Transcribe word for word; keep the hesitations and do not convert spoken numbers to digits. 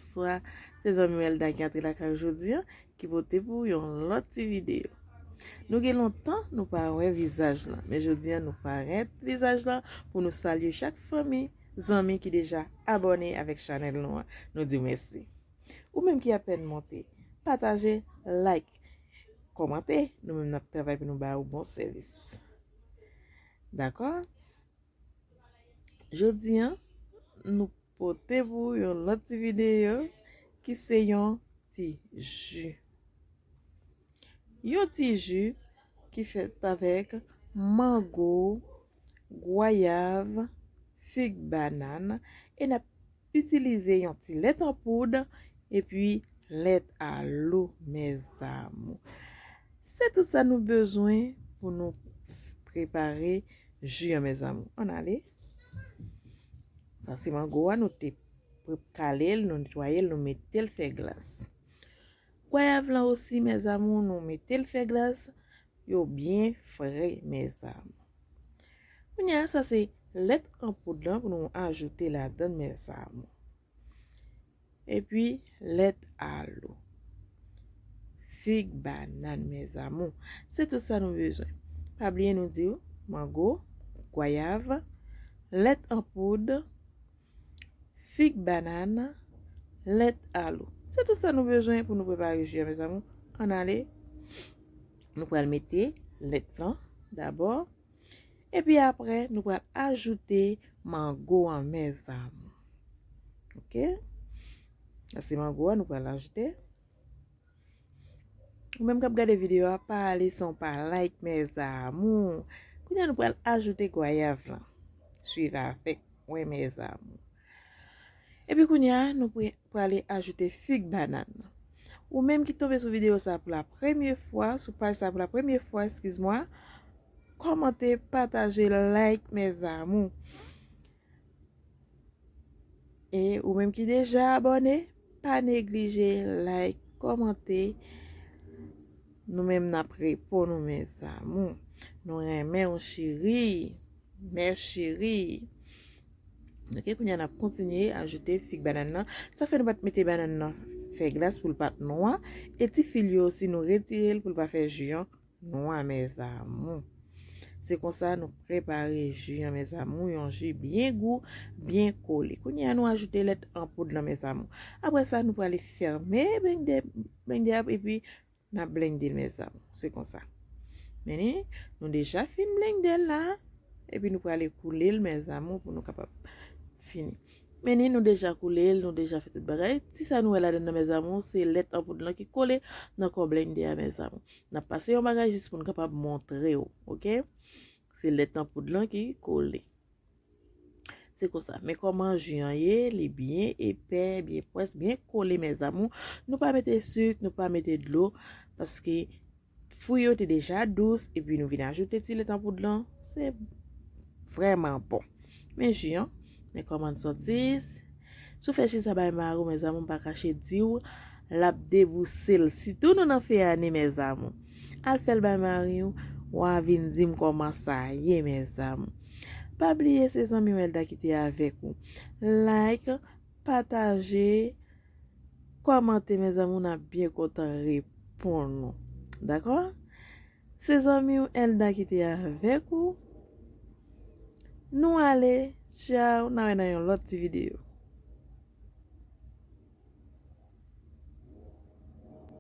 Bonswa, se zanmi w Elda ki antre lakay ou jodi a, ki pote pou yon lòt ti videyo. Nou gen lontan nou pa wè vizaj lan, men jodi a nou parèt vizaj lan pou nou salye chak fanmi, zanmi ki deja abòne avèk chanèl nou an. Nou di w mèsi. Ou menm ki apèn monte, pataje, like, kòmante, nou menm n ap travay pou nou ba ou bon sèvis. Dakò? Jodi a, nou pote pou yon lòt ti videyo ki se yon ti ji. Yon ti ji ki fèt avèk mango, gwayav, fig, banann, e n ap itilize yon ti lèt an poud epi lèt alo, mes amours. Se tout sa nou bezwen pou nou prepare ji an, mes amours. Ann ale. Sa se mango a, nou te pre-, kale l, nou netwaye l, nou mete l fè glas. Gwayav lan osi, mes amours, nou mete l fè glas, yo byen fre, mes amours. Kounye a, sa se lèt an poud lan pou nou ajoute ladan, mes amours. Epi lèt alo. Fig, banann, mes amours. Se tout sa nou bezwen. Pa bliye nou di w, mango, gwayav, lèt an poud, fig, banann, lèt alo. Se tout sa nou bezwen pou nou prepare ji a, mes amours. Ann ale. Nou pral mete lèt lan dabò. Epi apre, nou pral ajoute mango an, mes amours. Oke? Sa se mango a nou pral ajoute. Ou menm k ap gade videyo a, pa ale san w pa like, mes amours. Kounye a, nou pral ajoute gwayav lan. Swiv avèk mwen, mes amours. Epi kounye a, nou pre-, prale ajoute fig, banann. Ou menm ki tonbe sou videyo sa pou la premye fwa, sou paj sa pou la premye fwa, eskiz mwa, kòmante, pataje, like, mes amours. E ou menm ki deja abòne, pa neglije like, kòmante. Nou menm n ap reponn ou, mes amours. Nou renmen w, cheri. Mè cheri. Oke, kounye a n ap kontinye ajoute fig, banann nan. Sa fè nou pa t mete banann nan fè glas pou l pa t nwa. E ti fil yo osi, nou retire l pou l pa fè ji an nwa, mes amours. Se konsa nou prepare ji an, mes amours, yon ji byen gou, byen kole. Kounye a, nou ajoute lèt an poud lan, mes amours. Apre sa, nou prale fèmen blendè, blendè a, epi n ap blende l, mes amours. Se konsa. Men ni, nou deja fin blende l la, epi nou prale koule l, mes amours, pou nou kapab fini. Men ni, nou deja koule l, nou deja fè tout bagay. Ti sa nou wè ladan nan, mes amours, se lèt an poud lan ki kole nan kò blende a, mes amours. N ap pase yon bagay jis pou n kapab montre w, oke? Se lèt an poud lan ki kole. Se konsa. Men kòman ji an ye, li byen epè, byen pwès, byen kole, mes amours. Nou pa mete sik, nou pa mete dlo, paske fwi yo te deja dous, epi nou vin ajoute ti lèt an poud lan. Se vrèman bon. Men ji an, men kòman l sòti. Si w fè ji sa bay mari w, mes amours, m pa kache di w, l ap debouse l. Sitou nou nan fen ane, mes amours. Al fè l bay mari w, w a vin di m kòman sa ye, mes amours. Pa bliye se zanmi w Elda ki te avèk ou. Like, pataje, kòmante, mes amours, n ap byen kontan reponn ou. Dakò? Se zanmi w Elda ki te avèk ou. Nou ale, tchaw, n a wè nan yon lòt ti videyo.